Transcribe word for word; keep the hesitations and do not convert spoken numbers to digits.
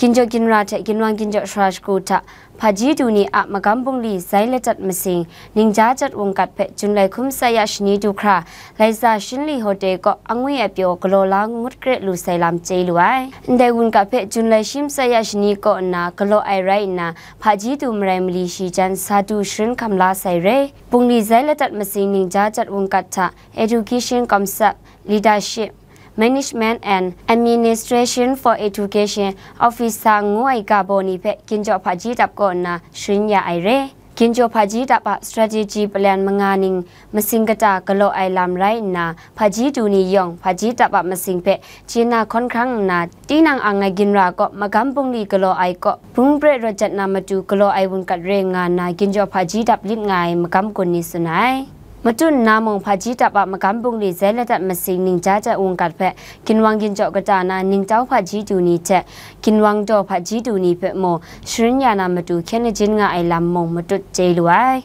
Ginjaw ginra hte ginwang ginjaw sara shagu hta hpaji du ni a magam bungli zai ladat masing ningja jat wungkat hpe Jun lai hkum tsaya shani du hkra, Laiza Shinli Hotel kaw angwi apyaw galaw la ngut kre lu sai lam chye lu ai. Ndai wungkat hpe Jun lai shi tsaya shani kaw nna galaw ai rai nna, hpaji du marai mali shi jan sa du sharin hkam la sai re. Bungli zai ladat masing ningja jat wungkat hta Education Concept, Leadership, Management and Administration for Education Officer ngu ai ga baw ni hpe ginjaw hpaji dap kaw nna sharin ya ai re. Ginjaw hpaji dap a strategy plan manga ning masing kata galaw ai lam rai nna, hpaji du ni yawng hpaji dap a masing hpe chye na hkawn hkrang nna, tinang ang ai ginra kaw magam bungli galaw ai kaw, bung pre rawt jat na matu galaw ai wungkat re nga nna, ginjaw hpaji dap lit nga ai magam gun ni tsun ai. Matut nna mung hpaji dap a magam bungli zai ladat masing ningja jat wungkat hpe ginwang ginjaw kata na ningtau hpaji du ni hte ginwang daw hpaji du ni hpe mung sharin ya na matu hkyen lajin nga ai lam mung matut chye lu ai.